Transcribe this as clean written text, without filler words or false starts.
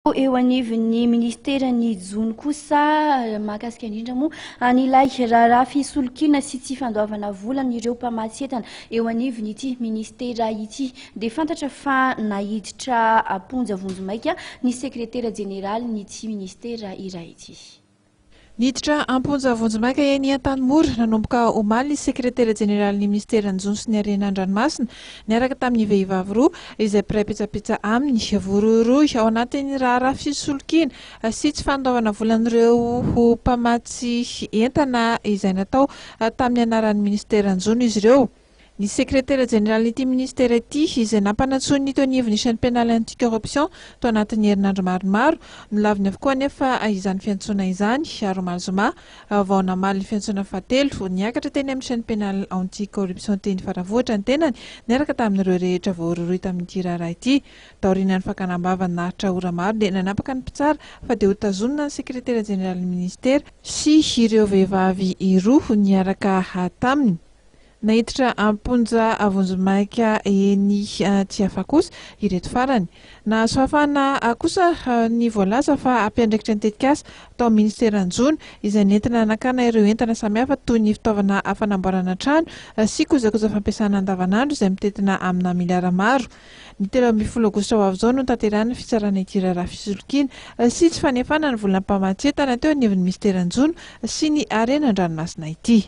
Eo anivon'ny minisiteran'ny jono kosa, mahakasika indrindra moa an'ilay raharaha fisolokiana sy tsy fandoavana vola an'ireo mpamatsy entana eo anivon'ity minisitera ity, dia fantatra fa naiditra am-ponja vonjimaika ny sekretera jeneralin'ity minisitera iray ity. Niditra am-ponja vonjimaika eny Antanimora nanomboka omaly ny sekretera jeneralin'ny minisiteran'ny Jono sy ny Harena an-dranomasina niaraka tamin'ny vehivavy roa izay mpiray pitsapitsa aminy. Voarohirohy ao anatin'ny raharaha fisolokiana sy tsy fandoavana volan'ireo mpamatsy entana izay natao tamin'ny anaran'ny minisiteran'ny Jono izy ireo. Ny sekretera jeneralin'ity minisitera ity, izay nampanantsoin'ny teo anivon'ny Chaine Pénale Anti-Corruption tao anatin'ny herinandro maromaro. Nolaviny avokoa anefa izany fiantsoana izany, ary omaly zoma vao namaly ny fiantsoana fahatelo. Niakatra teny amin'ny Chaine Pénale Anti-Corruption teny Faravohitra ny tenany, niaraka tamin'ireo rehetra voarohirohy tamin'ity raharaha ity. Taorian'ny fakana am-bavany naharitra ora maro dia nanapaka ny mpitsara fa dia hotazonina ny sekretera jeneralin'ny minisitera sy ireo vehivavy roa niaraka taminy. Naiditra am-ponja vonjimaika eny Tsiafahy kosa ireto farany. Nahazo fahafahana kosa ny voalaza fa mpiandraikitra ny tetikasa tao amin'ny minisiteran'ny Jono, izay nentina nakana ireo entana samihafa toy ny fitaovana fanamboarana trano sy kojakoja fampiasana andavanandro izay mitentina amina miliara maro. Ny 13 aogositra ho avy izao no notanterahina ny fitsarana ity raharaha fisolokiana sy tsy fanefana ny volam-pamatsian-tana teo anivon'ny minisiteran'ny Jono sy ny harena an-dranomasina ity.